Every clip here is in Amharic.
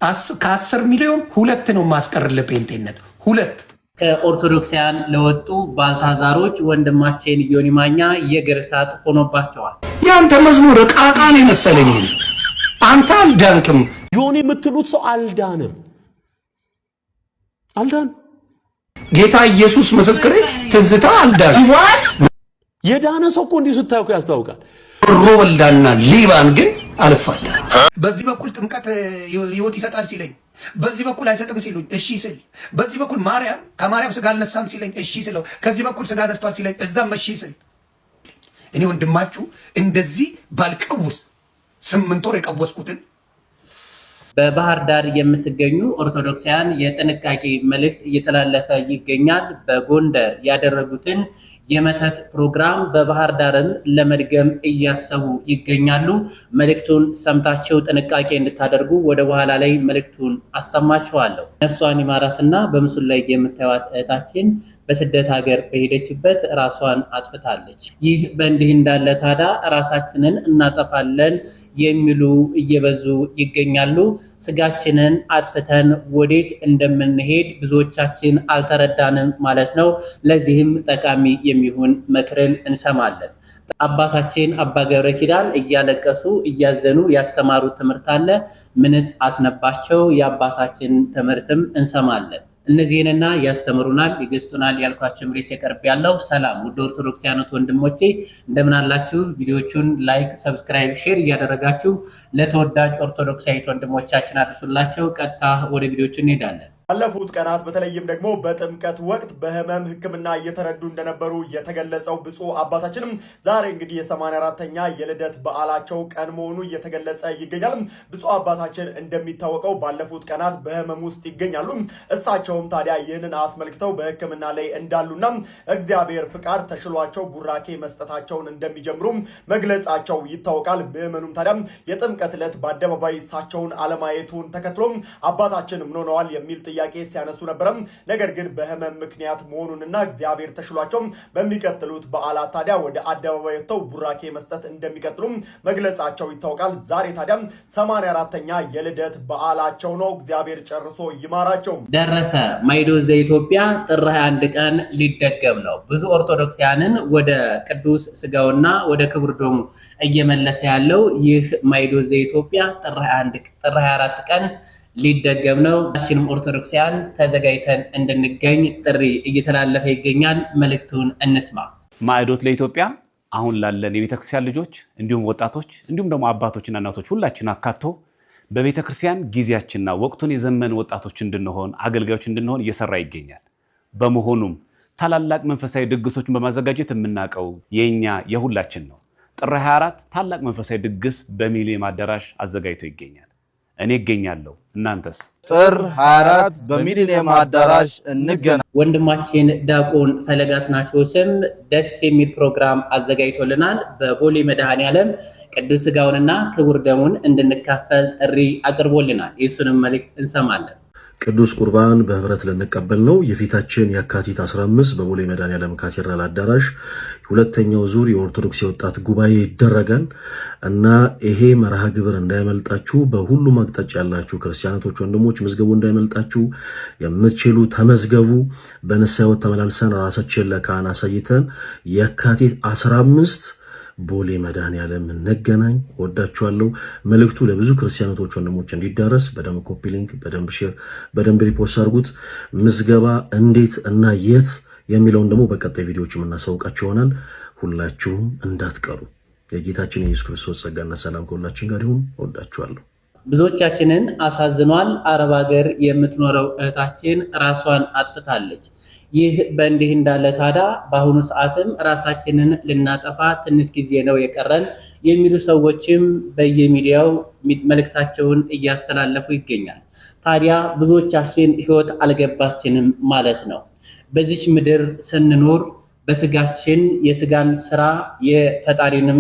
ከ10 ሚሊዮን ሁለት ነው የማስቀርልህ ጴንጤነት ሁለት። ከኦርቶዶክሳውያን ለወጡ ባልታዛሮች ወንድማችን ዮኒ ማኛ የእግር እሳት ሆኖባቸዋል። የአንተ መዝሙር ዕቃ ነው የመሰለኝ። አንተ አልዳንክም። ዮኒ የምትሉት ሰው አልዳንም፣ አልዳንም። ጌታ ኢየሱስ ምስክሬ፣ ትዝታ አልዳንም። የዳነ ሰው እኮ እንዲሁ ስታዩ እኮ ያስታውቃል። ሮ በላና ሌባን ግን አልፋታ። በዚህ በኩል ጥምቀት ህይወት ይሰጣል ሲለኝ፣ በዚህ በኩል አይሰጥም ሲሉኝ እሺ ስል፣ በዚህ በኩል ማርያም ከማርያም ስጋ አልነሳም ሲለኝ እሺ ስለው፣ ከዚህ በኩል ስጋ ነስቷል ሲለኝ እዛም እሺ ስል፣ እኔ ወንድማችሁ እንደዚህ ባልቀውስ 8 ወር የቀወስኩትን። በባህር ዳር የምትገኙ ኦርቶዶክሳውያን የጥንቃቄ መልእክት እየተላለፈ ይገኛል። በጎንደር ያደረጉትን የመተት ፕሮግራም በባህር ዳርም ለመድገም እያሰቡ ይገኛሉ። መልእክቱን ሰምታችሁ ጥንቃቄ እንድታደርጉ ወደ በኋላ ላይ መልእክቱን አሰማችኋለሁ። ነፍሷን ይማራትና በምስሉ ላይ የምታዩት እህታችን በስደት ሀገር በሄደችበት ራሷን አጥፍታለች። ይህ በእንዲህ እንዳለ ታዲያ ራሳችንን እናጠፋለን የሚሉ እየበዙ ይገኛሉ። ስጋችንን አጥፍተን ወዴት እንደምንሄድ ብዙዎቻችን አልተረዳንም ማለት ነው። ለዚህም ጠቃሚ የሚሆን ምክርን እንሰማለን። አባታችን አባ ገብረ ኪዳን እያለቀሱ እያዘኑ ያስተማሩት ትምህርት አለ። ምንስ አስነባቸው? የአባታችን ትምህርትም እንሰማለን። እነዚህንና ያስተምሩናል፣ ይገስጡናል ያልኳቸው ርዕስ የቀርብ ያለው። ሰላም ውድ ኦርቶዶክሳውያኖት ወንድሞቼ፣ እንደምን አላችሁ? ቪዲዮቹን like፣ subscribe፣ share እያደረጋችሁ ለተወዳጅ ኦርቶዶክሳዊት ወንድሞቻችን አድርሱላቸው። ቀጥታ ወደ ቪዲዮቹ እንሄዳለን። ባለፉት ቀናት በተለይም ደግሞ በጥምቀት ወቅት በህመም ሕክምና እየተረዱ እንደነበሩ የተገለጸው ብፁዕ አባታችንም ዛሬ እንግዲህ የ84ኛ የልደት በዓላቸው ቀን መሆኑ እየተገለጸ ይገኛል። ብፁዕ አባታችን እንደሚታወቀው ባለፉት ቀናት በህመም ውስጥ ይገኛሉ። እሳቸውም ታዲያ ይህንን አስመልክተው በሕክምና ላይ እንዳሉና እግዚአብሔር ፍቃድ ተሽሏቸው ቡራኬ መስጠታቸውን እንደሚጀምሩ መግለጻቸው ይታወቃል። ምዕመኑም ታዲያ የጥምቀት ዕለት በአደባባይ እሳቸውን አለማየቱን ተከትሎ አባታችን ምን ሆነዋል የሚል ጥያቄ ሲያነሱ ነበረም። ነገር ግን በህመም ምክንያት መሆኑንና እግዚአብሔር ተሽሏቸው በሚቀጥሉት በዓላት ታዲያ ወደ አደባባይ ወጥተው ቡራኬ መስጠት እንደሚቀጥሉ መግለጻቸው ይታወቃል። ዛሬ ታዲያ 84ኛ የልደት በዓላቸው ነው። እግዚአብሔር ጨርሶ ይማራቸው። ደረሰ። ማዕዶት ዘኢትዮጵያ ጥር 21 ቀን ሊደገም ነው። ብዙ ኦርቶዶክሲያንን ወደ ቅዱስ ስጋውና ወደ ክቡር ደሙ እየመለሰ ያለው ይህ ማዕዶት ዘኢትዮጵያ ጥር 21፣ ጥር 24 ቀን ሊደገም ነው። ሁላችንም ኦርቶዶክሲያን ተዘጋጅተን እንድንገኝ ጥሪ እየተላለፈ ይገኛል። መልእክቱን እንስማ። ማዕዶት ለኢትዮጵያ አሁን ላለን የቤተክርስቲያን ልጆች እንዲሁም ወጣቶች እንዲሁም ደግሞ አባቶችና እናቶች ሁላችን አካቶ በቤተክርስቲያን ጊዜያችንና ወቅቱን የዘመን ወጣቶች እንድንሆን፣ አገልጋዮች እንድንሆን እየሰራ ይገኛል። በመሆኑም ታላላቅ መንፈሳዊ ድግሶችን በማዘጋጀት የምናውቀው የኛ የሁላችን ነው። ጥር 24 ታላቅ መንፈሳዊ ድግስ በሚሊኒየም አዳራሽ አዘጋጅቶ ይገኛል። እኔ እገኛለሁ። እናንተስ? ጥር 24 በሚሊኒየም አዳራሽ እንገናኝ። ወንድማችን ዲያቆን ፈለገ አትናቴዎስም ደስ የሚል ፕሮግራም አዘጋጅቶልናል። በቦሌ መድኃኔዓለም ቅዱስ ስጋውንና ክቡር ደሙን እንድንካፈል ጥሪ አቅርቦልናል። የእሱንም መልእክት እንሰማለን። ቅዱስ ቁርባን በህብረት ልንቀበል ነው። የፊታችን የካቲት 15 በቦሌ መድኃኔዓለም ካቴድራል አዳራሽ ሁለተኛው ዙር የኦርቶዶክስ የወጣት ጉባኤ ይደረጋል እና ይሄ መርሃ ግብር እንዳይመልጣችሁ። በሁሉም አቅጣጫ ያላችሁ ክርስቲያኖች ወንድሞች ምዝገቡ እንዳይመልጣችሁ፣ የምትችሉ ተመዝገቡ። በንስሐ ሕይወት ተመላልሰን ራሳችን ለካህን አሳይተን የካቲት 15 ቦሌ መድኃኔዓለም እንገናኝ። ወዳችኋለሁ። መልእክቱ ለብዙ ክርስቲያኖች ወንድሞች እንዲዳረስ በደንብ copy link፣ በደንብ share፣ በደንብ repost አድርጉት። ምዝገባ እንዴት እና የት የሚለውን ደግሞ በቀጣይ ቪዲዮዎች የምናሳውቃችሁ ይሆናል። ሁላችሁም እንዳትቀሩ። የጌታችን የኢየሱስ ክርስቶስ ጸጋና ሰላም ከሁላችን ጋር ይሁን። ወዳችኋለሁ። ብዙዎቻችንን አሳዝኗል። አረብ ሀገር የምትኖረው እህታችን ራሷን አጥፍታለች። ይህ በእንዲህ እንዳለ ታዲያ በአሁኑ ሰዓትም ራሳችንን ልናጠፋ ትንሽ ጊዜ ነው የቀረን የሚሉ ሰዎችም በየሚዲያው መልእክታቸውን እያስተላለፉ ይገኛል። ታዲያ ብዙዎቻችን ሕይወት አልገባችንም ማለት ነው። በዚች ምድር ስንኖር በስጋችን የስጋን ስራ የፈጣሪንም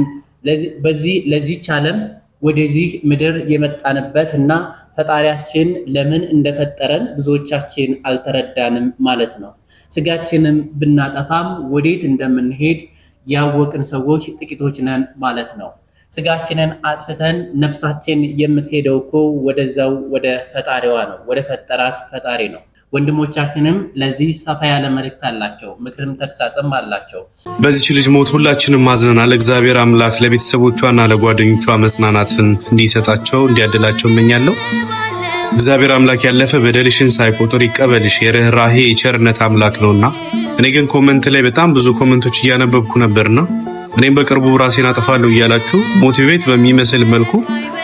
በዚህ ለዚች ዓለም ወደዚህ ምድር የመጣንበት እና ፈጣሪያችን ለምን እንደፈጠረን ብዙዎቻችን አልተረዳንም ማለት ነው። ስጋችንም ብናጠፋም ወዴት እንደምንሄድ ያወቅን ሰዎች ጥቂቶች ነን ማለት ነው። ስጋችንን አጥፍተን ነፍሳችን የምትሄደው እኮ ወደዛው ወደ ፈጣሪዋ ነው፣ ወደ ፈጠራት ፈጣሪ ነው። ወንድሞቻችንም ለዚህ ሰፋ ያለ መልእክት አላቸው፣ ምክርም ተግሳጽም አላቸው። በዚች ልጅ ሞት ሁላችንም አዝነናል። እግዚአብሔር አምላክ ለቤተሰቦቿና ለጓደኞቿ መጽናናትን እንዲሰጣቸው እንዲያድላቸው እመኛለሁ። እግዚአብሔር አምላክ ያለፈ በደልሽን ሳይቆጥር ይቀበልሽ። የርኅራሄ የቸርነት አምላክ ነውና። እኔ ግን comment ላይ በጣም ብዙ comment ኦች እያነበብኩ ነበርና እኔም በቅርቡ ራሴን አጠፋለሁ እያላችሁ motivate በሚመስል መልኩ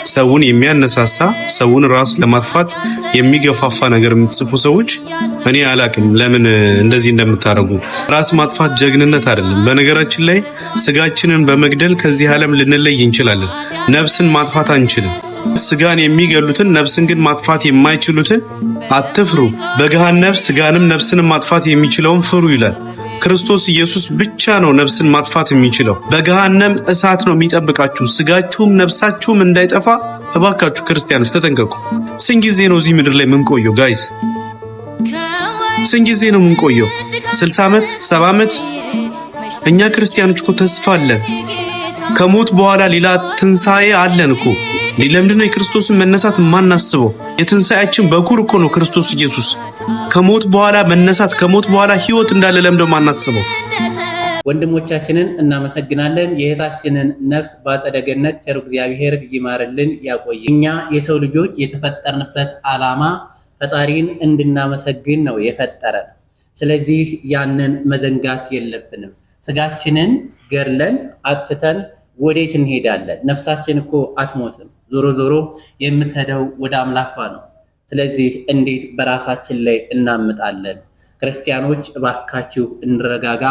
ሰውን የሚያነሳሳ፣ ሰውን ራስ ለማጥፋት የሚገፋፋ ነገር የምትጽፉ ሰዎች እኔ አላቅም ለምን እንደዚህ እንደምታደርጉ። ራስ ማጥፋት ጀግንነት አይደለም። በነገራችን ላይ ስጋችንን በመግደል ከዚህ ዓለም ልንለይ እንችላለን። ነፍስን ማጥፋት አንችልም። ስጋን የሚገሉትን ነፍስን ግን ማጥፋት የማይችሉትን አትፍሩ። በገሃነም ስጋንም ነፍስንም ማጥፋት የሚችለውን ፍሩ ይላል። ክርስቶስ ኢየሱስ ብቻ ነው ነፍስን ማጥፋት የሚችለው። በገሃነም እሳት ነው የሚጠብቃችሁ። ስጋችሁም ነፍሳችሁም እንዳይጠፋ እባካችሁ ክርስቲያኖች ተጠንቀቁ። ስንት ጊዜ ነው እዚህ ምድር ላይ ምንቆየው? Guys፣ ስንት ጊዜ ነው ምንቆየው? 60 ዓመት፣ 70 ዓመት? እኛ ክርስቲያኖች እኮ ተስፋ አለን። ከሞት በኋላ ሌላ ትንሣኤ አለን እኮ። ለምንድን ነው የክርስቶስን መነሳት የማናስበው? የትንሣኤያችን በኩር እኮ ነው ክርስቶስ ኢየሱስ። ከሞት በኋላ መነሳት፣ ከሞት በኋላ ህይወት እንዳለ ለምንድነው የማናስበው? ወንድሞቻችንን እናመሰግናለን። የእህታችንን ነፍስ በአጸደ ገነት ቸሩ እግዚአብሔር ይማርልን ያቆይ። እኛ የሰው ልጆች የተፈጠርንበት ዓላማ ፈጣሪን እንድናመሰግን ነው የፈጠረን። ስለዚህ ያንን መዘንጋት የለብንም። ስጋችንን ገድለን አጥፍተን ወዴት እንሄዳለን? ነፍሳችን እኮ አትሞትም። ዞሮ ዞሮ የምትሄደው ወደ አምላኳ ነው። ስለዚህ እንዴት በራሳችን ላይ እናምጣለን? ክርስቲያኖች እባካችሁ እንረጋጋ።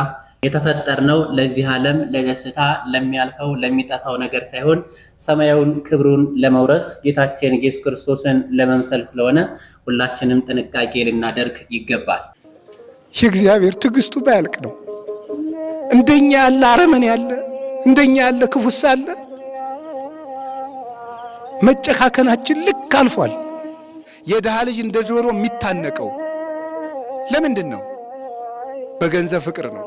የተፈጠርነው ለዚህ ዓለም ለደስታ፣ ለሚያልፈው ለሚጠፋው ነገር ሳይሆን ሰማያዊውን ክብሩን ለመውረስ ጌታችን ኢየሱስ ክርስቶስን ለመምሰል ስለሆነ ሁላችንም ጥንቃቄ ልናደርግ ይገባል። የእግዚአብሔር ትዕግስቱ ባያልቅ ነው። እንደኛ ያለ አረመኔ ያለ፣ እንደኛ ያለ ክፉስ አለ። መጨካከናችን ልክ አልፏል። የድሃ ልጅ እንደ ዶሮ የሚታነቀው ለምንድን ነው? በገንዘብ ፍቅር ነው።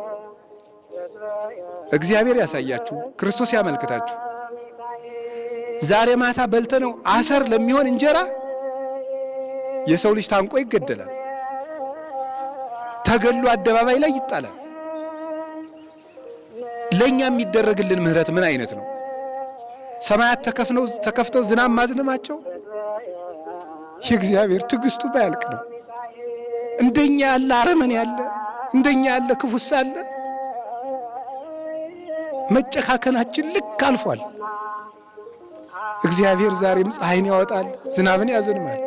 እግዚአብሔር ያሳያችሁ፣ ክርስቶስ ያመልክታችሁ። ዛሬ ማታ በልተነው አሰር ለሚሆን እንጀራ የሰው ልጅ ታንቆ ይገደላል። ተገሎ አደባባይ ላይ ይጣላል። ለኛ የሚደረግልን ምህረት ምን አይነት ነው? ሰማያት ተከፍተው ዝናብ ማዝነማቸው የእግዚአብሔር ትዕግስቱ ባያልቅ ነው። እንደኛ ያለ አረመኔ ያለ፣ እንደኛ ያለ ክፉስ አለ። መጨካከናችን ልክ አልፏል። እግዚአብሔር ዛሬም ፀሐይን ያወጣል፣ ዝናብን ያዘንማል።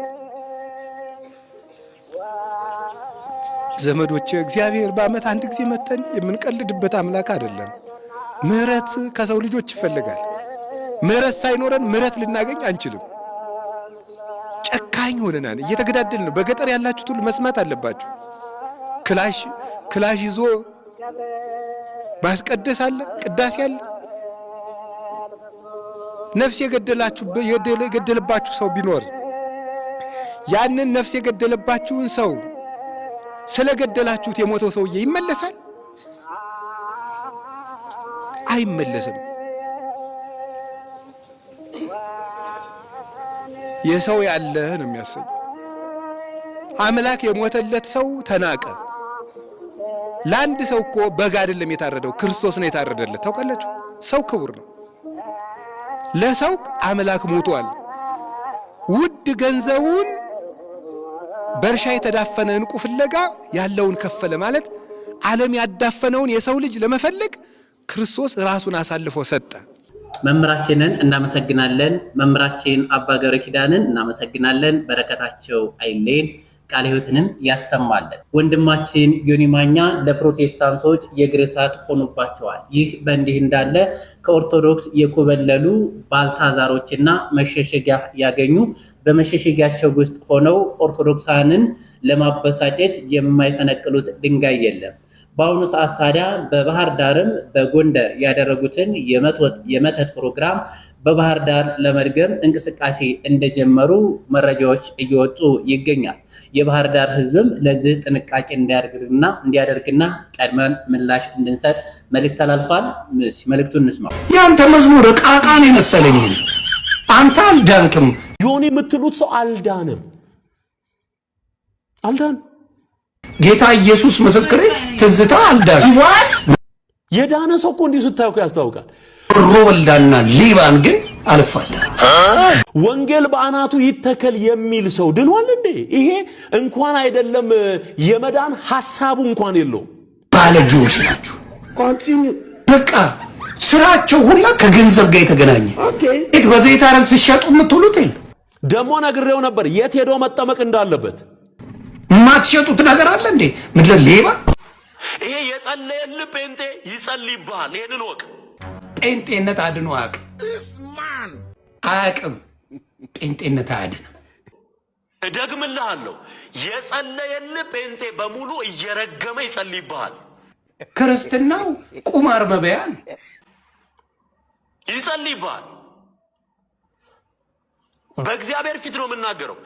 ዘመዶቼ፣ እግዚአብሔር በዓመት አንድ ጊዜ መተን የምንቀልድበት አምላክ አይደለም። ምህረት ከሰው ልጆች ይፈልጋል። ምህረት ሳይኖረን ምህረት ልናገኝ አንችልም። ጨካኝ ሆነናል። እየተገዳደልን ነው። በገጠር ያላችሁት ሁሉ መስማት አለባችሁ። ክላሽ ክላሽ ይዞ ማስቀደስ አለ፣ ቅዳሴ አለ። ነፍስ የገደለባችሁ ሰው ቢኖር ያንን ነፍስ የገደለባችሁን ሰው ስለገደላችሁት የሞተው ሰውዬ ይመለሳል? አይመለስም። የሰው ያለህ ነው የሚያሰኝ። አምላክ የሞተለት ሰው ተናቀ። ለአንድ ሰው እኮ በግ አይደለም የታረደው፣ ክርስቶስ ነው የታረደለት። ታውቃላችሁ፣ ሰው ክቡር ነው። ለሰው አምላክ ሞቷል። ውድ ገንዘቡን በእርሻ የተዳፈነ ዕንቁ ፍለጋ ያለውን ከፈለ ማለት ዓለም ያዳፈነውን የሰው ልጅ ለመፈለግ ክርስቶስ ራሱን አሳልፎ ሰጠ። መምህራችንን እናመሰግናለን። መምህራችን አባ ገብረ ኪዳንን እናመሰግናለን። በረከታቸው አይለየን፣ ቃለ ሕይወትንም ያሰማለን። ወንድማችን ዮኒ ማኛ ለፕሮቴስታንቶች የእግር እሳት ሆኑባቸዋል። ይህ በእንዲህ እንዳለ ከኦርቶዶክስ የኮበለሉ ባልታዛሮችና መሸሸጊያ ያገኙ በመሸሸጊያቸው ውስጥ ሆነው ኦርቶዶክሳንን ለማበሳጨት የማይፈነቅሉት ድንጋይ የለም። በአሁኑ ሰዓት ታዲያ በባህር ዳርም በጎንደር ያደረጉትን የመተት ፕሮግራም በባህር ዳር ለመድገም እንቅስቃሴ እንደጀመሩ መረጃዎች እየወጡ ይገኛል። የባህር ዳር ሕዝብም ለዚህ ጥንቃቄ እንዲያደርግና ቀድመን ምላሽ እንድንሰጥ መልእክት ተላልፏል። መልእክቱን እንስማው። ያንተ መዝሙር ዕቃቃን የመሰለኝ፣ አንተ አልዳንክም። ዮኒ የምትሉት ሰው አልዳንም፣ አልዳንም። ጌታ ኢየሱስ ምስክሬ፣ ትዝታ አልዳንም። የዳነ ሰው እኮ እንዲሁ ስታዩ እኮ ያስታውቃል። ሮበልዳና ሊባን ግን አልፋታም። ወንጌል በአናቱ ይተከል የሚል ሰው ድኗል እንዴ? ይሄ እንኳን አይደለም የመዳን ሐሳቡ እንኳን የለውም። ባለጌዎች ናቸው። በቃ ስራቸው ሁላ ከገንዘብ ጋር የተገናኘ በዘይት አይደል ሲሸጡ የምትውሉት? የለ። ደግሞ ነግሬው ነበር የት ሄዶ መጠመቅ እንዳለበት። የማትሸጡት ነገር አለ እንዴ? ምድረ ሌባ። ይሄ የጸለየልህ ጴንጤ ይጸልይብሃል። ይሄንን ወቅ። ጴንጤነት አድኖ አያውቅም፣ አያውቅም። ጴንጤነት አያድንም። እደግምልሃለሁ፣ የጸለየልህ ጴንጤ በሙሉ እየረገመ ይጸልይብሃል። ክርስትናው ቁማር መበያ ነው። ይጸልይብሃል። በእግዚአብሔር ፊት ነው የምናገረው።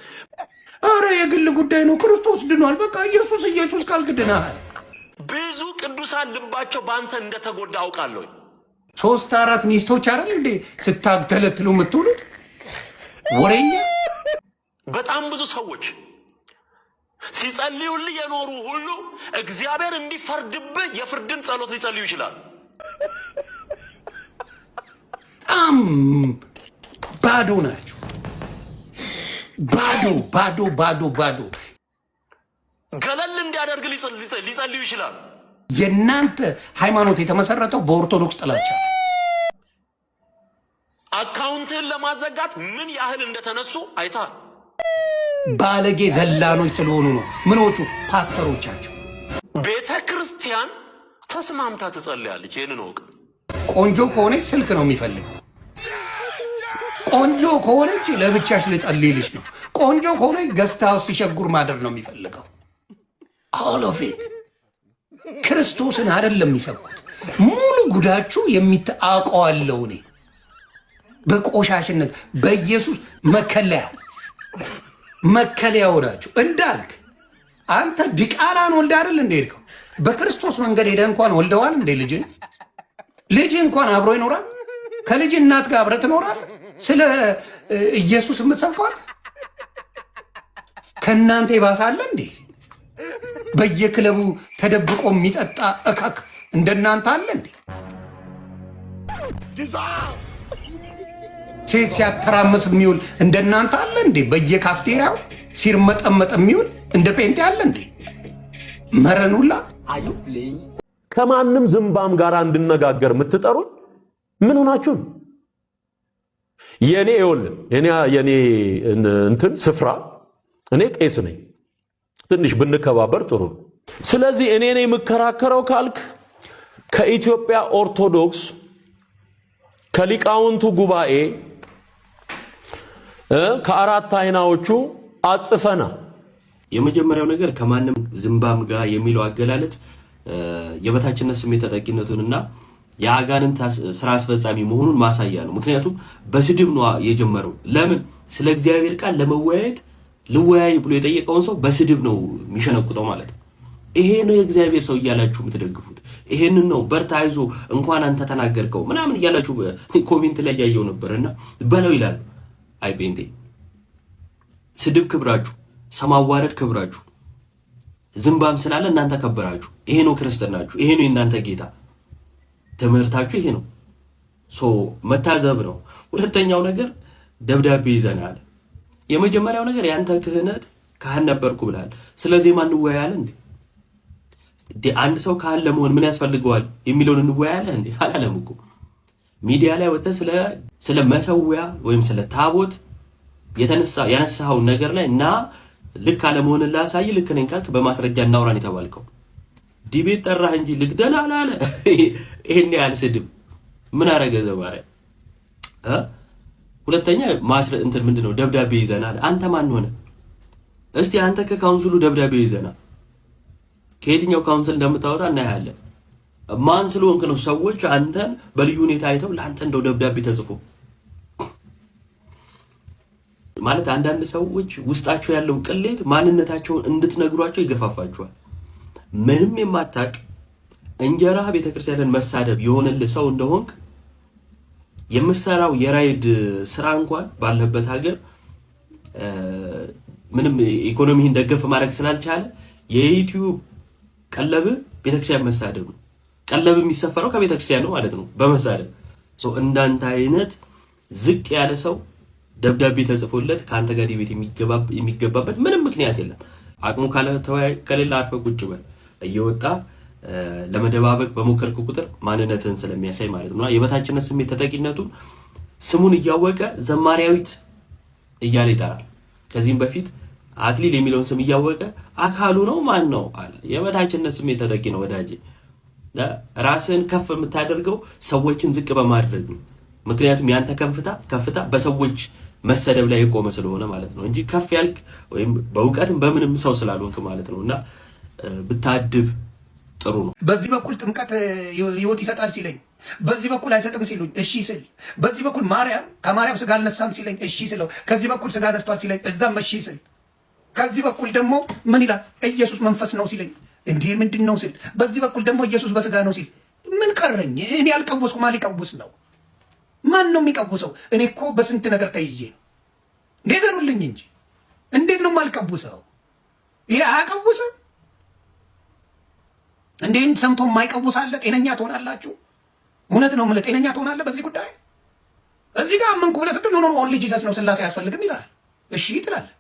አረ የግል ጉዳይ ነው። ክርስቶስ ድኗል። በቃ ኢየሱስ ኢየሱስ ካልክ ድነሃል። ብዙ ቅዱሳን ልባቸው በአንተ እንደተጎዳ አውቃለሁ። ሶስት አራት ሚስቶች አይደል እንዴ ስታግተለትሉ የምትውሉት? ወሬኛ። በጣም ብዙ ሰዎች ሲጸልዩልህ የኖሩ ሁሉ እግዚአብሔር እንዲፈርድብህ የፍርድን ጸሎት ሊጸልዩ ይችላል። በጣም ባዶ ናቸው። ባዶ ባዶ ባዶ ባዶ። ገለል እንዲያደርግ ሊጸልዩ ይችላል። የእናንተ ሃይማኖት የተመሰረተው በኦርቶዶክስ ጥላቻ። Account ህን ለማዘጋት ምን ያህል እንደተነሱ አይተሃል። ባለጌ ዘላኖች ስለሆኑ ነው። ምኖቹ ፓስተሮቻቸው። ቤተ ክርስቲያን ተስማምታ ትጸልያለች። ይህንን እወቅ። ቆንጆ ከሆነች ስልክ ነው የሚፈልገው። ቆንጆ ከሆነች ለብቻሽ ልጸልይልሽ ነው። ቆንጆ ከሆነች guest house ሲሸጉር ማደር ነው የሚፈልገው። All of it ክርስቶስን አይደለም የሚሰብኩት። ሙሉ ጉዳችሁ የሚታውቀዋለው እኔ በቆሻሽነት በኢየሱስ መከለያ መከለያ ሆናችሁ እንዳልክ አንተ ዲቃላን ወልደ አይደል እንደ ሄድከው? በክርስቶስ መንገድ ሄደ እንኳን ወልደዋል እንዴ? ልጅ ልጅ እንኳን አብሮ ይኖራል። ከልጅ እናት ጋር አብረህ ትኖራለህ። ስለ ኢየሱስ የምትሰብከዋት ከእናንተ የባሰ አለ እንዴ? በየክለቡ ተደብቆ የሚጠጣ እካክ እንደናንተ አለ እንዴ? ሴት ሲያተራምስ የሚውል እንደናንተ አለ እንዴ? በየካፍቴሪያው ሲርመጠመጥ የሚውል እንደ ጴንጤ አለ እንዴ? መረን ሁላ። ከማንም ዝምባም ጋር እንድነጋገር የምትጠሩኝ ምን ሆናችሁ ነው? የኔ ይኸውልህ የኔ እንትን ስፍራ እኔ ቄስ ነኝ። ትንሽ ብንከባበር ጥሩ ነው። ስለዚህ እኔ ነኝ የምከራከረው ካልክ ከኢትዮጵያ ኦርቶዶክስ ከሊቃውንቱ ጉባኤ ከአራት አይናዎቹ አጽፈና። የመጀመሪያው ነገር ከማንም ዝምባም ጋር የሚለው አገላለጽ የበታችነት ስሜት ተጠቂነቱንና የአጋንንት ስራ አስፈጻሚ መሆኑን ማሳያ ነው። ምክንያቱም በስድብ ነው የጀመረው። ለምን ስለ እግዚአብሔር ቃል ለመወያየት ልወያይ ብሎ የጠየቀውን ሰው በስድብ ነው የሚሸነቁጠው ማለት ነው። ይሄ ነው የእግዚአብሔር ሰው እያላችሁ የምትደግፉት። ይሄንን ነው በርታ፣ አይዞ፣ እንኳን አንተ ተናገርከው ምናምን እያላችሁ comment ላይ እያየው ነበር እና በለው ይላሉ። አይ ጴንጤ፣ ስድብ ክብራችሁ፣ ሰው ማዋረድ ክብራችሁ፣ ዝምባም ስላለ እናንተ ከበራችሁ። ይሄ ነው ክርስትናችሁ፣ ይሄ ነው የእናንተ ጌታ፣ ትምህርታችሁ ይሄ ነው። So መታዘብ ነው። ሁለተኛው ነገር ደብዳቤ ይዘናል። የመጀመሪያው ነገር ያንተ ክህነት ካህን ነበርኩ ብለሃል። ስለዚህ ማን እንወያያለን እንዴ? አንድ ሰው ካህን ለመሆን ምን ያስፈልገዋል የሚለውን እንወያያለን እንዴ? አላለም እኮ። ሚዲያ ላይ ወጥተህ ስለ መሰዊያ ወይም ስለ ታቦት የተነሳ ያነሳኸውን ነገር ላይ እና ልክ አለመሆንን ላሳይ፣ ልክ ነኝ ካልክ በማስረጃ እናውራን የተባልከው debate ጠራህ እንጂ ልግደል አላለ። ይሄን ያህል ስድብ ምን አረገ ዘማሪያ? ሁለተኛ ማስረ እንትን ምንድን ነው ደብዳቤ ይዘናል። አንተ ማን ሆነ? እስቲ አንተ ከ council ኡ ደብዳቤ ይዘናል። ከየትኛው council እንደምታወጣ እናያለን። ማን ስለሆንክ ነው ሰዎች አንተን በልዩ ሁኔታ አይተው ለአንተ እንደው ደብዳቤ ተጽፎ ማለት? አንዳንድ ሰዎች ውስጣቸው ያለው ቅሌት ማንነታቸውን እንድትነግሯቸው ይገፋፋቸዋል። ምንም የማታቅ፣ እንጀራ ቤተክርስቲያንን መሳደብ የሆነልህ ሰው እንደሆንክ፣ የምሰራው የራይድ ስራ እንኳን ባለበት ሀገር ምንም ኢኮኖሚህን ደገፍ ማድረግ ስላልቻለ የዩቲዩብ ቀለብህ ቤተክርስቲያን መሳደብ ነው። ቀለብ የሚሰፈረው ከቤተክርስቲያን ነው ማለት ነው በመሳደብ። እንዳንተ አይነት ዝቅ ያለ ሰው ደብዳቤ ተጽፎለት ከአንተ ጋር debate የሚገባበት ምንም ምክንያት የለም። አቅሙ ከሌለ አርፈህ ቁጭ በል። እየወጣ ለመደባበቅ በሞከርክ ቁጥር ማንነትህን ስለሚያሳይ ማለት ነው። የበታችነት ስሜት ተጠቂነቱን ስሙን እያወቀ ዘማሪያዊት እያለ ይጠራል። ከዚህም በፊት አክሊል የሚለውን ስም እያወቀ አካሉ ነው ማን ነው አለ። የበታችነት ስሜት ተጠቂ ነው ወዳጄ። ራስህን ከፍ የምታደርገው ሰዎችን ዝቅ በማድረግ ነው። ምክንያቱም ያንተ ከፍታ ከፍታ በሰዎች መሰደብ ላይ የቆመ ስለሆነ ማለት ነው እንጂ ከፍ ያልክ ወይም በእውቀትም በምንም ሰው ስላልሆንክ ማለት ነው። እና ብታድብ ጥሩ ነው። በዚህ በኩል ጥምቀት ህይወት ይሰጣል ሲለኝ፣ በዚህ በኩል አይሰጥም ሲሉኝ እሺ ስል፣ በዚህ በኩል ማርያም ከማርያም ስጋ አልነሳም ሲለኝ እሺ ስለው፣ ከዚህ በኩል ስጋ ነስቷል ሲለኝ እዛም እሺ ስል፣ ከዚህ በኩል ደግሞ ምን ይላል? ኢየሱስ መንፈስ ነው ሲለኝ እንዲህ ምንድን ነው ስል፣ በዚህ በኩል ደግሞ ኢየሱስ በስጋ ነው ሲል ምን ቀረኝ? እኔ አልቀወስኩ፣ ማን ሊቀውስ ነው? ማን ነው የሚቀውሰው? እኔ እኮ በስንት ነገር ተይዤ ነው። እንዴ ዘሩልኝ እንጂ እንዴት ነው የማልቀውሰው? ይሄ አያቀውስም? እንዴን ሰምቶ የማይቀውስ አለ? ጤነኛ ትሆናላችሁ? እውነት ነው የምልህ፣ ጤነኛ ትሆናለህ በዚህ ጉዳይ? እዚህ ጋር አመንኩ ብለህ ስትል no, no, only Jesus ነው፣ ስላሴ አያስፈልግም ይልሃል። እሺ ትላለህ።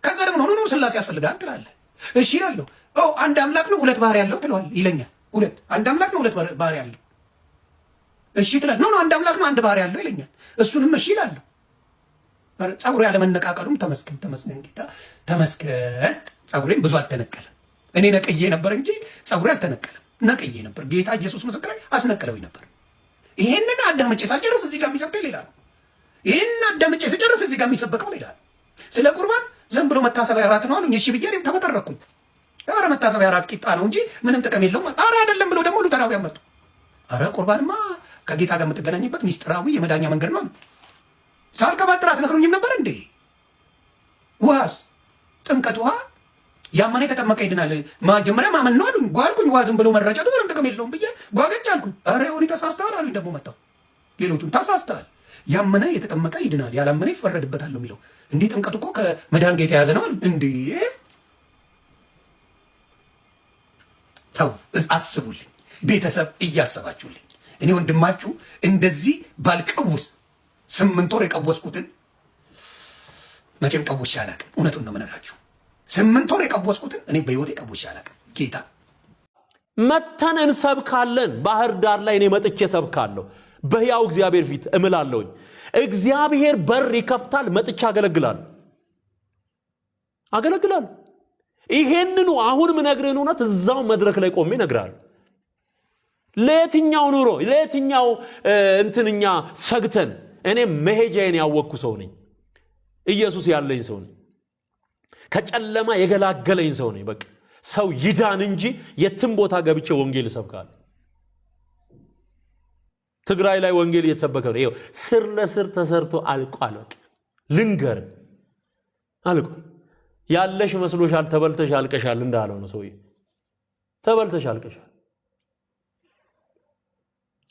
ከዛ ደግሞ no, no, ስላሴ ያስፈልጋል ትላለህ። እሺ እላለሁ። ኦ አንድ አምላክ ነው ሁለት ባህሪ ያለው ትለዋለህ፣ ይለኛል። ሁለት አንድ አምላክ ነው ሁለት ባህሪ ያለው፣ እሺ ትላለህ። No, no, አንድ አምላክ ነው አንድ ባህሪ ያለው ይለኛል። እሱንም እሺ እላለሁ። ጸጉሬ ያለመነቃቀሉም ተመስገን፣ ተመስገን ጌታ ተመስገን። ጸጉሬም ብዙ አልተነቀለም። እኔ ነቅዬ ነበር እንጂ ጸጉሬ አልተነቀለም። ነቅዬ ነበር። ጌታ ኢየሱስ ምስክሬ፣ አስነቅለውኝ ነበር። ይሄንን አዳምጬ ሳልጨርስ እዚህ ጋር የሚሰብከው ሌላ ነው። ይሄንን አዳምጬ ስጨርስ እዚህ ጋር የሚሰበከው ሌላ ነው። ስለ ቁርባን ዝም ብሎ መታሰቢያ እራት ነው አሉኝ። እሺ ብዬ እኔም ተበጠረኩኝ። ኧረ መታሰቢያ እራት ቂጣ ነው እንጂ ምንም ጥቅም የለውም። ኧረ አይደለም ብሎ ደግሞ ሉተራውያን መጡ። ኧረ ቁርባንማ ከጌታ ጋር የምትገናኝበት ሚስጥራዊ የመዳኛ መንገድ ነው። ሳልቀባጥር አትነግሩኝም ነበር እንዴ? ውሃስ ጥምቀት ውሃ ያመነ የተጠመቀ ይድናል። መጀመሪያ ማመን ነው አሉኝ። ጓልኩኝ። ውሃ ዝም ብሎ መረጨቱ ምንም ጥቅም የለውም ብዬ ጓገጭ አልኩኝ። ኧረ ሆኒ ተሳስተሃል አሉኝ። ደግሞ መጣሁ ሌሎቹም ተሳስተሃል። ያመነ የተጠመቀ ይድናል፣ ያላመነ ይፈረድበታል ነው የሚለው። እንዴ ጥምቀት እኮ ከመዳን ጋር የተያያዘ ነው አሉ። እንዴ ተው፣ አስቡልኝ፣ ቤተሰብ እያሰባችሁልኝ። እኔ ወንድማችሁ እንደዚህ ባልቀውስ፣ 8 ወር የቀወስኩትን መቼም ቀውሼ አላውቅም። እውነቱን ነው የምነግራችሁ። 8 ወር የቀወስኩትን እኔ በህይወቴ ቀውሼ አላውቅም። ጌታ መተን እንሰብካለን። ባህር ዳር ላይ እኔ መጥቼ ሰብካለሁ። በሕያው እግዚአብሔር ፊት እምላለሁኝ። እግዚአብሔር በር ይከፍታል። መጥቼ አገለግላለሁ አገለግላለሁ። ይሄንኑ አሁን ምነግርህን እውነት እዛው መድረክ ላይ ቆሜ እነግርሃለሁ። ለየትኛው ኑሮ ለየትኛው እንትንኛ ሰግተን፣ እኔ መሄጃዬን ያወቅኩ ሰው ነኝ። ኢየሱስ ያለኝ ሰው ነኝ። ከጨለማ የገላገለኝ ሰው ነኝ። በቃ ሰው ይዳን እንጂ የትም ቦታ ገብቼ ወንጌል እሰብካለሁ። ትግራይ ላይ ወንጌል እየተሰበከ ነው። ይኸው ስር ለስር ተሰርቶ አልቋል። በቃ ልንገር፣ አልቋል። ያለሽ መስሎሻል፣ ተበልተሽ አልቀሻል እንዳለው ነው ሰውዬ። ተበልተሽ አልቀሻል።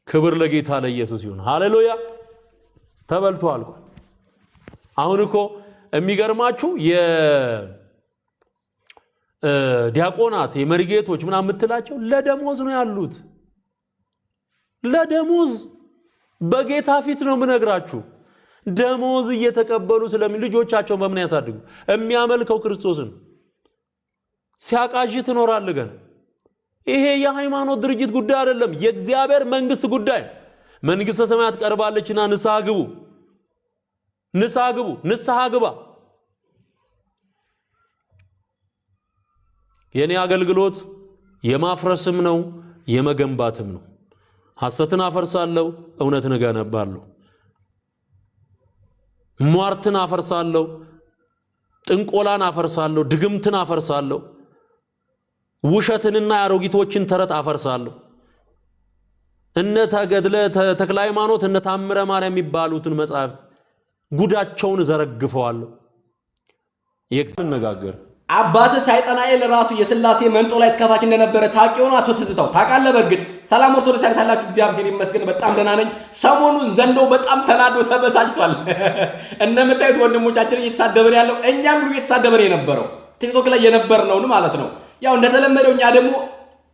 ክብር ለጌታ ለኢየሱስ ይሁን። ሃሌሉያ። ተበልቶ አልቋል። አሁን እኮ የሚገርማችሁ የዲያቆናት የመሪጌቶች ምናምን የምትላቸው ለደሞዝ ነው ያሉት። ለደሞዝ፣ በጌታ ፊት ነው የምነግራችሁ። ደሞዝ እየተቀበሉ ስለሚ ልጆቻቸውን በምን ያሳድጉ? የሚያመልከው ክርስቶስን ሲያቃዥ ትኖራለህ ገና። ይሄ የሃይማኖት ድርጅት ጉዳይ አይደለም፣ የእግዚአብሔር መንግስት ጉዳይ። መንግስተ ሰማያት ቀርባለችና ንስሐ ግቡ፣ ንስሐ ግቡ፣ ንስሐ ግባ። የኔ አገልግሎት የማፍረስም ነው የመገንባትም ነው። ሐሰትን አፈርሳለሁ፣ እውነትን እገነባለሁ። ሟርትን አፈርሳለሁ፣ ጥንቆላን አፈርሳለሁ፣ ድግምትን አፈርሳለሁ፣ ውሸትንና የአሮጊቶችን ተረት አፈርሳለሁ። እነ ተገድለ ተክለ ሃይማኖት፣ እነ ታምረ ማርያም የሚባሉትን መጽሐፍት ጉዳቸውን ዘረግፈዋለሁ። የነጋገር አባት ሳይጠናኤል ራሱ የስላሴ መንጦላዕት ከፋች እንደነበረ ታውቂ ይሆን? አቶ ትዝታው ታውቃለህ? በእርግጥ ሰላም ኦርቶዶክስ ያላችሁ እግዚአብሔር ይመስገን በጣም ደህና ነኝ። ሰሞኑን ዘንዶ በጣም ተናዶ ተበሳጭቷል። እንደምታዩት ወንድሞቻችን እየተሳደበን ያለው፣ እኛም ሁሉ እየተሳደበን የነበረው ቲክቶክ ላይ የነበርነውን ማለት ነው። ያው እንደተለመደው እኛ ደግሞ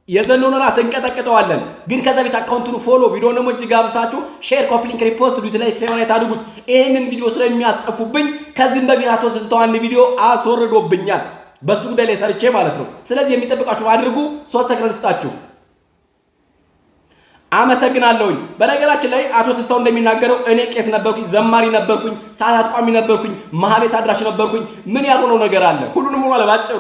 የዘንዶን ራስ እንቀጠቅጠዋለን። ግን ከዛ ቤት account ኡን follow፣ ቪዲዮ ደግሞ እጅግ አብዝታችሁ share፣ copy link፣ repost፣ duet like፣ favorite አድርጉት። ይህንን ቪዲዮ ስለሚያስጠፉብኝ ከዚህም በፊት አቶ ትዝታው አንድ ቪዲዮ አስወርዶብኛል፣ በሱ ጉዳይ ላይ ሰርቼ ማለት ነው። ስለዚህ የሚጠብቃችሁ አድርጉ። 3 ሰከንድ ስጣችሁ። አመሰግናለሁኝ። በነገራችን ላይ አቶ ትዝታው እንደሚናገረው እኔ ቄስ ነበርኩኝ፣ ዘማሪ ነበርኩኝ፣ ሰዓታት ቋሚ ነበርኩኝ፣ ማህሌት አድራሽ ነበርኩኝ። ምን ያልሆነው ነገር አለ? ሁሉንም ሆኗል ባጭሩ።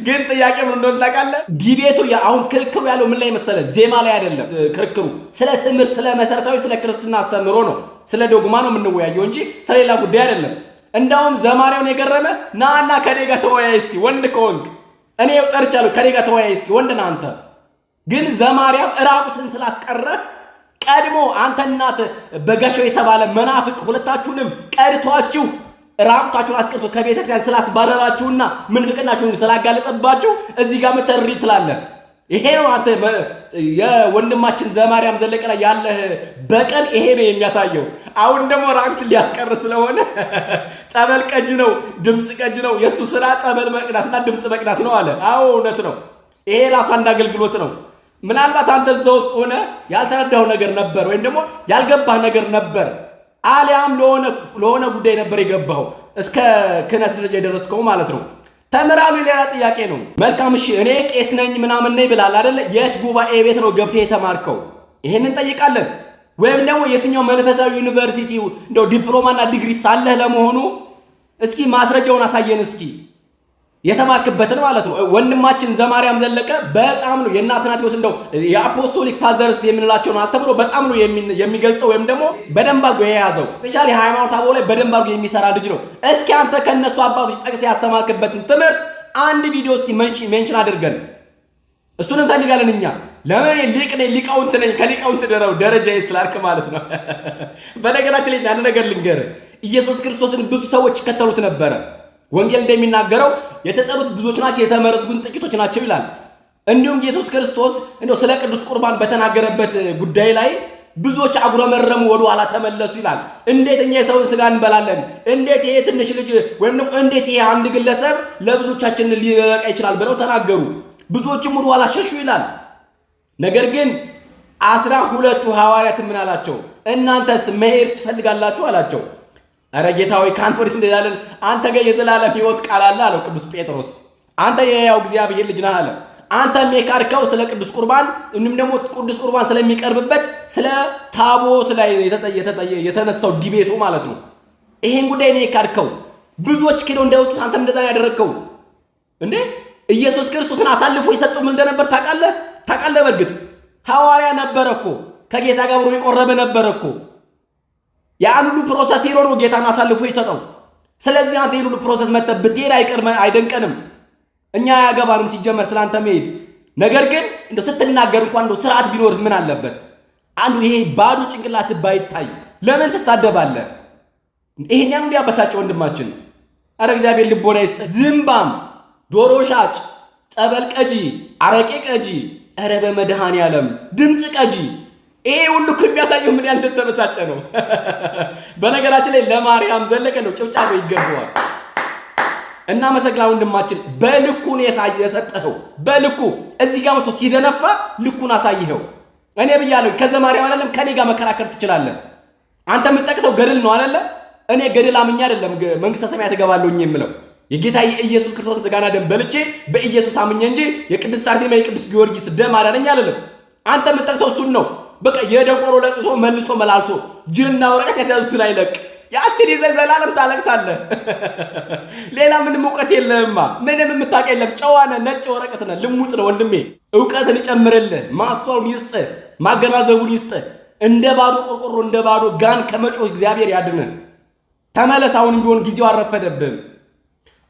ግን ጥያቄ ምን እንደሆነ ታውቃለህ? Debate ኡ አሁን ክርክሩ ያለው ምን ላይ መሰለህ? ዜማ ላይ አይደለም ክርክሩ፣ ስለ ትምህርት፣ ስለ መሰረታዊ ስለ ክርስትና አስተምህሮ ነው፣ ስለ ዶግማ ነው የምንወያየው እንጂ ስለሌላ ጉዳይ አይደለም። እንዳውም ዘማሪውን የገረመ ናና ከኔ ጋር ተወያይ እስኪ ወንድ ከሆንክ፣ እኔ ጠርቻለሁ፣ ከኔ ጋር ተወያይ እስኪ ወንድ ነህ አንተ። ግን ዘማርያም እራቁትን ስላስቀረ ቀድሞ አንተ እናት በጋሻው የተባለ መናፍቅ ሁለታችሁንም ቀድቷችሁ ራቁታችሁን አስቀርቶ ከቤተ ክርስቲያን ስላስባረራችሁና ምንፍቅናችሁን ስላጋለጠባችሁ እዚህ ጋር መተሪ ትላለህ። ይሄ ነው አንተ የወንድማችን ዘማርያም ዘለቀ ላይ ያለህ በቀል፣ ይሄ ነው የሚያሳየው። አሁን ደግሞ ራቁት ሊያስቀር ስለሆነ ጸበል ቀጅ ነው፣ ድምፅ ቀጅ ነው። የእሱ ስራ ጸበል መቅዳትና ድምፅ መቅዳት ነው አለ። አዎ እውነት ነው። ይሄ ራሱ አንድ አገልግሎት ነው። ምናልባት አንተ እዛ ውስጥ ሆነ ያልተረዳው ነገር ነበር፣ ወይም ደግሞ ያልገባህ ነገር ነበር፣ አሊያም ለሆነ ጉዳይ ነበር የገባኸው እስከ ክህነት ደረጃ የደረስከው ማለት ነው። ተምራሉ ሌላ ጥያቄ ነው። መልካም እሺ፣ እኔ ቄስ ነኝ ምናምን ነኝ ብላል አይደለ? የት ጉባኤ ቤት ነው ገብተህ የተማርከው? ይሄንን እንጠይቃለን። ወይም ደግሞ የትኛው መንፈሳዊ ዩኒቨርሲቲ እንደው ዲፕሎማና ዲግሪ ሳለህ ለመሆኑ? እስኪ ማስረጃውን አሳየን እስኪ የተማርክበትን ማለት ነው። ወንድማችን ዘማርያም ዘለቀ በጣም ነው የእነ አትናቴዎስ እንደው የ Apostolic Fathers የምንላቸውን አስተምሮ በጣም ነው የሚገልጸው ወይም ደግሞ በደንብ አድርጎ የያዘው፣ specially ሃይማኖተ አበው ላይ በደንብ አድርጎ የሚሰራ ልጅ ነው። እስኪ አንተ ከእነሱ አባቶች ጠቅሰህ ያስተማርክበትን ትምህርት አንድ ቪዲዮ እስኪ mention አድርገን፣ እሱን እንፈልጋለን እኛ። ለምን ሊቅ ነኝ፣ ሊቃውንት ነኝ፣ ከሊቃውንት ደረጃ ስላልክ ማለት ነው። በነገራችን ላይ አንድ ነገር ልንገርህ፣ ኢየሱስ ክርስቶስን ብዙ ሰዎች ይከተሉት ነበረ። ወንጌል እንደሚናገረው የተጠሩት ብዙዎች ናቸው፣ የተመረጡት ግን ጥቂቶች ናቸው ይላል። እንዲሁም ኢየሱስ ክርስቶስ እንደው ስለ ቅዱስ ቁርባን በተናገረበት ጉዳይ ላይ ብዙዎች አጉረመረሙ፣ ወደ ኋላ ተመለሱ ይላል። እንዴት እኛ የሰውን ስጋ እንበላለን? እንዴት ይሄ ትንሽ ልጅ ወይም ደግሞ እንዴት ይሄ አንድ ግለሰብ ለብዙዎቻችን ሊበቃ ይችላል ብለው ተናገሩ። ብዙዎችም ወደ ኋላ ሸሹ ይላል። ነገር ግን 12ቱ ሐዋርያት ምን አላቸው? እናንተስ መሄድ ትፈልጋላችሁ አላቸው። እረ ጌታ ሆይ፣ ከአንተ ወዴት እንሄዳለን? አንተ ጋር የዘላለም ሕይወት ቃል አለ አለው ቅዱስ ጴጥሮስ። አንተ የሕያው እግዚአብሔር ልጅ ነህ አለ። አንተም የካድከው ስለ ቅዱስ ቁርባን እንዲሁም ደግሞ ቅዱስ ቁርባን ስለሚቀርብበት ስለ ታቦት ላይ የተነሳው debate ኡ ማለት ነው። ይሄን ጉዳይ ነው የካድከው። ብዙዎች ክደው እንዳይወጡት አንተም እንደዛ ነው ያደረግከው። እንዴ፣ ኢየሱስ ክርስቶስን አሳልፎ የሰጠው ምን እንደነበር ታውቃለህ? ታውቃለህ? በእርግጥ ሐዋርያ ነበረ እኮ፣ ከጌታ ጋር አብሮ የቆረበ ነበረ እኮ። ያን ሁሉ process ሄዶ ነው ጌታን አሳልፎ የሰጠው። ስለዚህ አንተ ይህን ሁሉ process መጥተህ ብትሄድ አይቀርም፣ አይደንቀንም። እኛ አያገባንም ሲጀመር ስለ አንተ መሄድ። ነገር ግን እንደው ስትናገር እንኳን እንደው ስርዓት ቢኖርህ ምን አለበት? አንዱ ይሄ ባዶ ጭንቅላት ባይታይ ለምን ትሳደባለህ? ይሄን ያን እንዲያበሳጭ ወንድማችን። አረ እግዚአብሔር ልቦና ይስጥ። ዝምባም፣ ዶሮ ሻጭ፣ ጸበል ቀጂ፣ አረቄ ቀጂ፣ ኧረ በመድኃኔዓለም ድምፅ ቀጂ። ይሄ ሁሉ እኮ የሚያሳየው ምን ያህል እንደተበሳጨ ነው። በነገራችን ላይ ለማርያም ዘለቀ ነው ጭብጨባ ይገባዋል። እናመሰግናለን ወንድማችን፣ በልኩ ነው የሰጠኸው። በልኩ እዚህ ጋር መጥቶ ሲደነፋ ልኩን አሳይኸው። እኔ ብያለሁ፣ ከዘማርያም አይደለም ከኔ ጋር መከራከር ትችላለህ። አንተ የምትጠቅሰው ገድል ነው አይደለ? እኔ ገድል አምኜ አይደለም መንግስተ ሰማያት እገባለሁኝ የምለው፣ የጌታ የኢየሱስ ክርስቶስን ስጋና ደም በልቼ በኢየሱስ አምኜ እንጂ የቅድስት አርሴማ የቅዱስ ጊዮርጊስ ደም አዳነኝ አልልም። አንተ የምትጠቅሰው እሱን ነው። በቃ የደንቆሮ ለቅሶ መልሶ መላልሶ ጅልና ወረቀት ያስያዙትን አይለቅ። ያችን ይዘህ ዘላለም ታለቅሳለህ። ሌላ ምንም እውቀት የለህማ። ምንም የምታውቅ የለም። ጨዋ ነህ፣ ነጭ ወረቀት ነህ፣ ልሙጥ ነው ወንድሜ። እውቀትን ይጨምርልህ፣ ማስተዋሉን ይስጥህ፣ ማገናዘቡን ይስጥህ። እንደ ባዶ ቆርቆሮ እንደ ባዶ ጋን ከመጮህ እግዚአብሔር ያድንህ። ተመለስ። አሁንም ቢሆን ጊዜው አልረፈደብህም።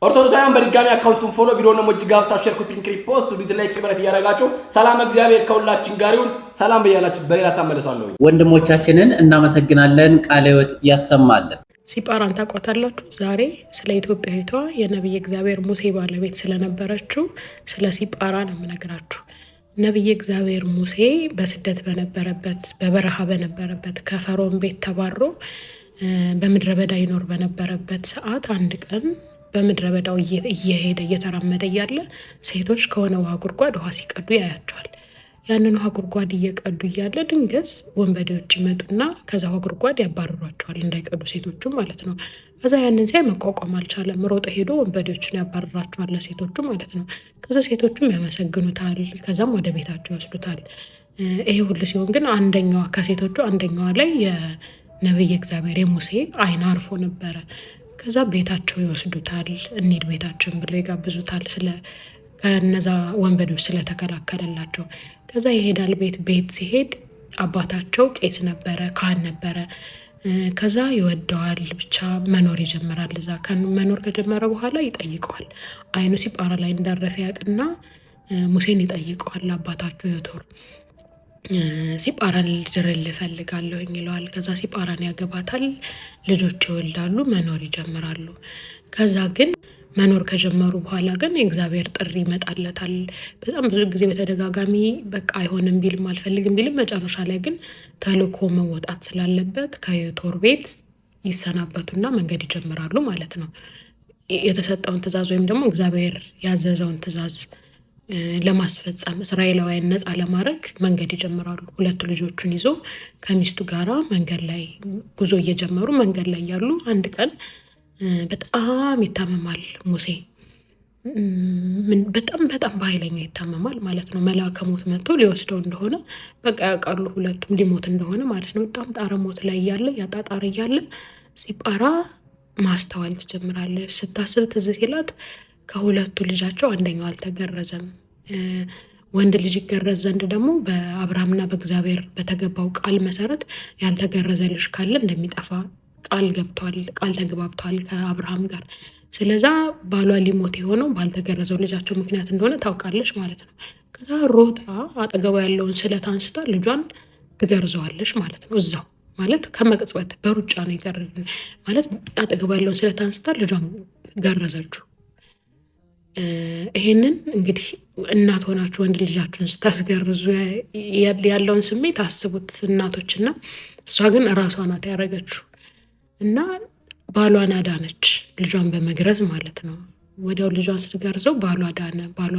ኦርቶዶክሳውያን በድጋሚ account ኡን follow፣ ቪዲዮውን ደግሞ እጅግ አብዝታችሁ share፣ copy link፣ repost፣ duet፣ like፣ ህብረት እያደረጋችሁ ሰላም እግዚአብሔር ከሁላችን ጋር ይሁን። ሰላም በያላችሁ በሌላ ሳመለሳለሁ። ወንድሞቻችንን እናመሰግናለን። ቃለ ሕይወት ያሰማልን። ሲጳራን ታውቋታላችሁ? ዛሬ ስለ ኢትዮጵያዊቷ የነቢይ እግዚአብሔር ሙሴ ባለቤት ስለነበረችው ስለ ሲጳራ ነው የምነግራችሁ። ነቢይ እግዚአብሔር ሙሴ በስደት በነበረበት፣ በበረሃ በነበረበት፣ ከፈርዖን ቤት ተባሮ በምድረ በዳ ይኖር በነበረበት ሰዓት አንድ ቀን በምድረ በዳው እየሄደ እየተራመደ እያለ ሴቶች ከሆነ ውሃ ጉድጓድ ውሃ ሲቀዱ ያያቸዋል። ያንን ውሃ ጉድጓድ እየቀዱ እያለ ድንገት ወንበዴዎች ይመጡና ከዛ ውሃ ጉድጓድ ያባርሯቸዋል፣ እንዳይቀዱ ሴቶቹ ማለት ነው። ከዛ ያንን ሲያይ መቋቋም አልቻለም። ሮጦ ሄዶ ወንበዴዎችን ያባርራቸዋል፣ ለሴቶቹ ማለት ነው። ከዛ ሴቶቹም ያመሰግኑታል፣ ከዛም ወደ ቤታቸው ይወስዱታል። ይሄ ሁሉ ሲሆን ግን አንደኛዋ ከሴቶቹ አንደኛዋ ላይ የነቢይ እግዚአብሔር የሙሴ ዓይን አርፎ ነበረ። ከዛ ቤታቸው ይወስዱታል። እንሂድ ቤታችን ብለው ይጋብዙታል፣ ስለ ከነዛ ወንበዴዎች ስለተከላከለላቸው። ከዛ ይሄዳል ቤት። ቤት ሲሄድ አባታቸው ቄስ ነበረ፣ ካህን ነበረ። ከዛ ይወደዋል፣ ብቻ መኖር ይጀምራል። እዛ መኖር ከጀመረ በኋላ ይጠይቀዋል። ዓይኑ ሲጳራ ላይ እንዳረፈ ያውቅና ሙሴን ይጠይቀዋል። አባታቸው ዮቶር ሲጳራን ልድርልህ እፈልጋለሁኝ ይለዋል። ከዛ ሲጳራን ያገባታል። ልጆች ይወልዳሉ፣ መኖር ይጀምራሉ። ከዛ ግን መኖር ከጀመሩ በኋላ ግን የእግዚአብሔር ጥሪ ይመጣለታል። በጣም ብዙ ጊዜ በተደጋጋሚ በቃ አይሆንም ቢልም አልፈልግም ቢልም መጨረሻ ላይ ግን ተልኮ መወጣት ስላለበት ከዮቶር ቤት ይሰናበቱና መንገድ ይጀምራሉ ማለት ነው። የተሰጠውን ትእዛዝ ወይም ደግሞ እግዚአብሔር ያዘዘውን ትእዛዝ ለማስፈጸም፣ እስራኤላውያን ነፃ ለማድረግ መንገድ ይጀምራሉ። ሁለቱ ልጆቹን ይዞ ከሚስቱ ጋራ መንገድ ላይ ጉዞ እየጀመሩ መንገድ ላይ ያሉ አንድ ቀን በጣም ይታመማል ሙሴ። በጣም በጣም በኃይለኛ ይታመማል ማለት ነው። መልአከ ሞት መጥቶ ሊወስደው እንደሆነ በቃ ያውቃሉ ሁለቱም ሊሞት እንደሆነ ማለት ነው። በጣም ጣረ ሞት ላይ እያለ ያጣጣረ እያለ ሲጳራ ማስተዋል ትጀምራለች። ስታስብ ትዝ ሲላት ከሁለቱ ልጃቸው አንደኛው አልተገረዘም። ወንድ ልጅ ይገረዝ ዘንድ ደግሞ በአብርሃምና በእግዚአብሔር በተገባው ቃል መሰረት ያልተገረዘ ልጅ ካለ እንደሚጠፋ ቃል ገብቷል፣ ቃል ተግባብተዋል ከአብርሃም ጋር። ስለዛ ባሏ ሊሞት የሆነው ባልተገረዘው ልጃቸው ምክንያት እንደሆነ ታውቃለች ማለት ነው። ከዛ ሮጣ አጠገቧ ያለውን ስለት አንስታ ልጇን ትገርዘዋለች ማለት ነው። እዛው ማለት ከመቅጽበት በሩጫ ነው ማለት አጠገቧ ያለውን ስለት አንስታ ልጇን ገረዘችው። ይሄንን እንግዲህ እናት ሆናችሁ ወንድ ልጃችሁን ስታስገርዙ ያለውን ስሜት አስቡት እናቶች። እና እሷ ግን እራሷ ናት ያደረገችው እና ባሏን አዳነች፣ ልጇን በመግረዝ ማለት ነው። ወዲያው ልጇን ስትገርዘው ባሏ ዳነ፣ ባሏ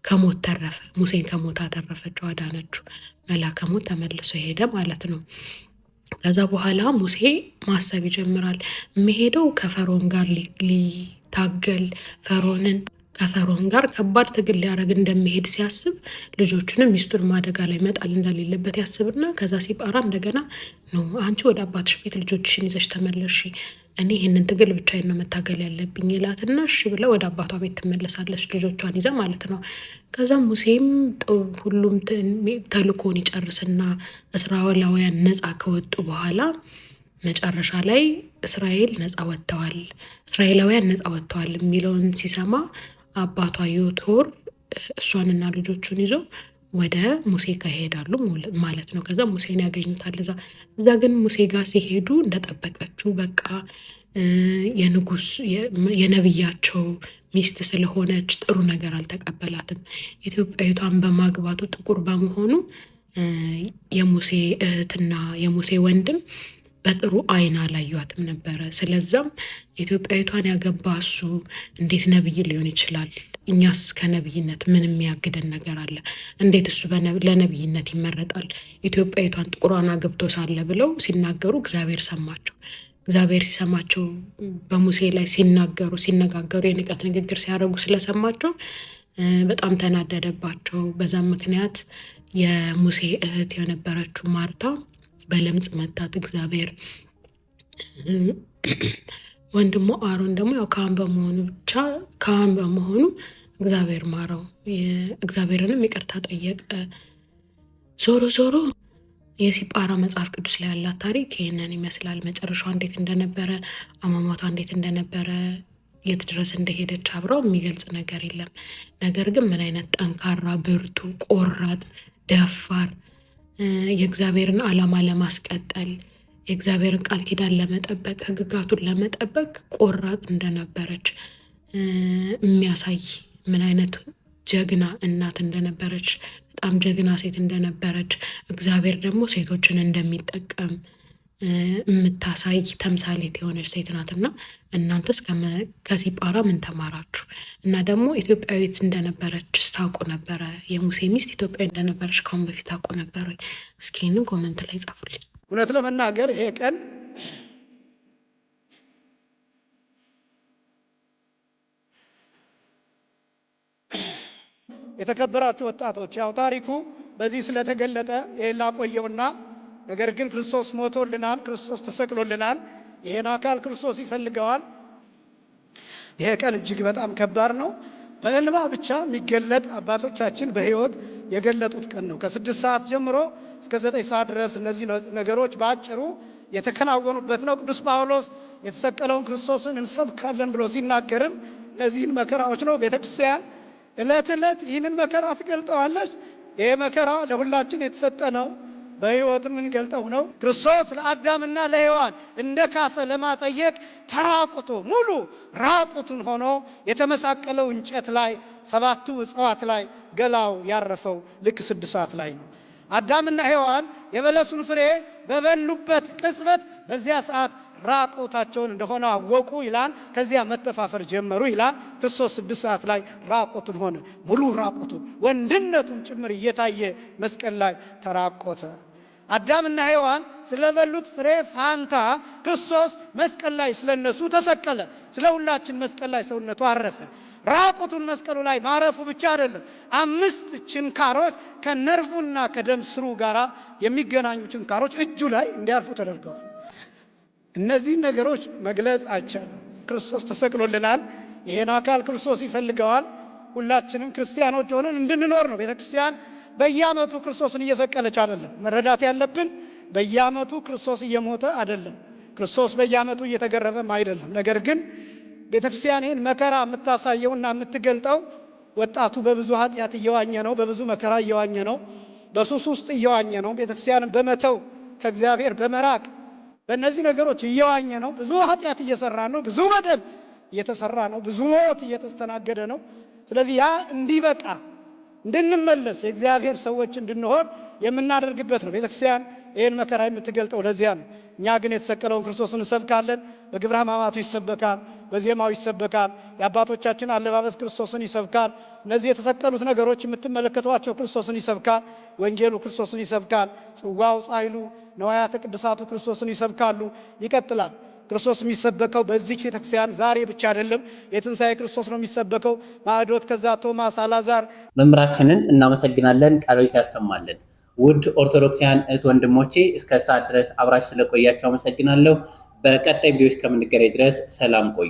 ከሞት ተረፈ። ሙሴን ከሞት አተረፈችው፣ አዳነችው። መልአከ ሞት ተመልሶ ሄደ ማለት ነው። ከዛ በኋላ ሙሴ ማሰብ ይጀምራል። የሚሄደው ከፈርዖን ጋር ሊታገል ፈርዖንን ከፈርዖን ጋር ከባድ ትግል ሊያደርግ እንደሚሄድ ሲያስብ ልጆቹንም ሚስቱን አደጋ ላይ መጣል እንደሌለበት ያስብና ከዛ ሲጳራ እንደገና ነው አንቺ ወደ አባትሽ ቤት ልጆችሽን ይዘሽ ተመለሺ፣ እኔ ይህንን ትግል ብቻዬን ነው መታገል ያለብኝ ይላትና እሺ ብላ ወደ አባቷ ቤት ትመለሳለች፣ ልጆቿን ይዛ ማለት ነው። ከዛ ሙሴም ሁሉም ተልኮን ይጨርስና እስራኤላውያን ነፃ ከወጡ በኋላ መጨረሻ ላይ እስራኤል ነፃ ወጥተዋል፣ እስራኤላውያን ነፃ ወጥተዋል የሚለውን ሲሰማ አባቷ ዮቶር እሷንና ልጆቹን ይዞ ወደ ሙሴ ጋር ይሄዳሉ ማለት ነው። ከዛ ሙሴን ያገኙታል። እዛ ግን ሙሴ ጋር ሲሄዱ እንደጠበቀችው በቃ የንጉስ የነብያቸው ሚስት ስለሆነች ጥሩ ነገር አልተቀበላትም። ኢትዮጵያዊቷን በማግባቱ ጥቁር በመሆኑ የሙሴ እህትና የሙሴ ወንድም በጥሩ ዓይን አላዩአትም ነበረ። ስለዛም ኢትዮጵያዊቷን ያገባ እሱ እንዴት ነብይ ሊሆን ይችላል? እኛስ ከነብይነት ምን የሚያግደን ነገር አለ? እንዴት እሱ ለነብይነት ይመረጣል? ኢትዮጵያዊቷን ጥቁሯን አግብቶ ሳለ ብለው ሲናገሩ እግዚአብሔር ሰማቸው። እግዚአብሔር ሲሰማቸው በሙሴ ላይ ሲናገሩ ሲነጋገሩ የንቀት ንግግር ሲያደርጉ ስለሰማቸው በጣም ተናደደባቸው። በዛም ምክንያት የሙሴ እህት የነበረችው ማርታ በለምጽ መታት እግዚአብሔር። ወንድሙ አሮን ደግሞ ያው ካህን በመሆኑ ብቻ ካህን በመሆኑ እግዚአብሔር ማረው፣ እግዚአብሔርንም ይቅርታ ጠየቀ። ዞሮ ዞሮ የሲጳራ መጽሐፍ ቅዱስ ላይ ያላት ታሪክ ይህንን ይመስላል። መጨረሻዋ እንዴት እንደነበረ፣ አሟሟቷ እንዴት እንደነበረ የት ድረስ እንደሄደች አብረው የሚገልጽ ነገር የለም። ነገር ግን ምን አይነት ጠንካራ፣ ብርቱ፣ ቆራጥ፣ ደፋር፣ የእግዚአብሔርን ዓላማ ለማስቀጠል፣ የእግዚአብሔርን ቃል ኪዳን ለመጠበቅ፣ ሕግጋቱን ለመጠበቅ ቆራጥ እንደነበረች የሚያሳይ፣ ምን አይነት ጀግና እናት እንደነበረች፣ በጣም ጀግና ሴት እንደነበረች፣ እግዚአብሔር ደግሞ ሴቶችን እንደሚጠቀም የምታሳይ ተምሳሌት የሆነች ሴት ናት። እና እናንተስ ከሲጳራ ምን ተማራችሁ? እና ደግሞ ኢትዮጵያዊት እንደነበረች ስታውቁ ነበረ? የሙሴ ሚስት ኢትዮጵያዊ እንደነበረች ከአሁን በፊት ታውቁ ነበረ? እስኪ ይህንን comment ላይ ጻፉልኝ። እውነት ለመናገር ይሄ ቀን የተከበራችሁ ወጣቶች፣ ያው ታሪኩ በዚህ ስለተገለጠ ይሄን ላቆየውና ነገር ግን ክርስቶስ ሞቶልናል፣ ክርስቶስ ተሰቅሎልናል። ይሄን አካል ክርስቶስ ይፈልገዋል። ይሄ ቀን እጅግ በጣም ከባድ ነው። በእንባ ብቻ የሚገለጥ፣ አባቶቻችን በሕይወት የገለጡት ቀን ነው። ከ6 ሰዓት ጀምሮ እስከ 9 ሰዓት ድረስ እነዚህ ነገሮች በአጭሩ የተከናወኑበት ነው። ቅዱስ ጳውሎስ የተሰቀለውን ክርስቶስን እንሰብካለን ብሎ ሲናገርም እነዚህን መከራዎች ነው። ቤተ ክርስቲያን ዕለት ዕለት ይህንን መከራ ትገልጠዋለች። ይህ መከራ ለሁላችን የተሰጠ ነው። በሕይወት የምንገልጠው ነው። ክርስቶስ ለአዳምና ለሔዋን እንደ ካሰ ለማጠየቅ ተራቁቶ፣ ሙሉ ራቁቱን ሆኖ የተመሳቀለው እንጨት ላይ፣ ሰባቱ እጽዋት ላይ ገላው ያረፈው ልክ 6 ሰዓት ላይ ነው። አዳምና ሔዋን የበለሱን ፍሬ በበሉበት ቅጽበት በዚያ ሰዓት ራቁታቸውን እንደሆነ አወቁ ይላል። ከዚያ መተፋፈር ጀመሩ ይላል። ክርስቶስ 6 ሰዓት ላይ ራቁቱን ሆነ። ሙሉ ራቁቱን፣ ወንድነቱን ጭምር እየታየ መስቀል ላይ ተራቆተ። አዳምና ሔዋን ስለበሉት ፍሬ ፋንታ ክርስቶስ መስቀል ላይ ስለነሱ ተሰቀለ። ስለ ሁላችን መስቀል ላይ ሰውነቱ አረፈ። ራቁቱን መስቀሉ ላይ ማረፉ ብቻ አይደለም፣ አምስት ችንካሮች ከነርቩና ከደም ስሩ ጋር የሚገናኙ ችንካሮች እጁ ላይ እንዲያርፉ ተደርገዋል። እነዚህን ነገሮች መግለጽ አይቻልም። ክርስቶስ ተሰቅሎልናል። ይሄን አካል ክርስቶስ ይፈልገዋል። ሁላችንም ክርስቲያኖች ሆነን እንድንኖር ነው። ቤተ ክርስቲያን በየዓመቱ ክርስቶስን እየሰቀለች አይደለም። መረዳት ያለብን በየዓመቱ ክርስቶስ እየሞተ አይደለም። ክርስቶስ በየዓመቱ እየተገረፈም አይደለም። ነገር ግን ቤተ ክርስቲያን ይህን መከራ የምታሳየውና የምትገልጠው ወጣቱ በብዙ ኃጢአት እየዋኘ ነው፣ በብዙ መከራ እየዋኘ ነው፣ በሱስ ውስጥ እየዋኘ ነው። ቤተ ክርስቲያንን በመተው፣ ከእግዚአብሔር በመራቅ፣ በእነዚህ ነገሮች እየዋኘ ነው። ብዙ ኃጢአት እየሰራ ነው። ብዙ በደል እየተሰራ ነው። ብዙ ሞት እየተስተናገደ ነው። ስለዚህ ያ እንዲበቃ፣ እንድንመለስ፣ የእግዚአብሔር ሰዎች እንድንሆን የምናደርግበት ነው። ቤተክርስቲያን ይህን መከራ የምትገልጠው ለዚያ ነው። እኛ ግን የተሰቀለውን ክርስቶስን እንሰብካለን። በግብረ ሕማማቱ ይሰበካል፣ በዜማው ይሰበካል። የአባቶቻችን አለባበስ ክርስቶስን ይሰብካል። እነዚህ የተሰቀሉት ነገሮች የምትመለከቷቸው ክርስቶስን ይሰብካል። ወንጌሉ ክርስቶስን ይሰብካል። ጽዋው፣ ጻሕሉ፣ ነዋያተ ቅድሳቱ ክርስቶስን ይሰብካሉ። ይቀጥላል። ክርስቶስ የሚሰበከው በዚች ቤተክርስቲያን ዛሬ ብቻ አይደለም። የትንሣኤ ክርስቶስ ነው የሚሰበከው። ማዕዶት፣ ከዛ ቶማስ፣ አላዛር። መምህራችንን እናመሰግናለን። ቃለ ሕይወት ያሰማልን። ውድ ኦርቶዶክሳውያን እህት ወንድሞቼ፣ እስከ ሰዓት ድረስ አብራችሁ ስለቆያችሁ አመሰግናለሁ። በቀጣይ ቪዲዮ እስከምንገናኝ ድረስ ሰላም ቆዩ።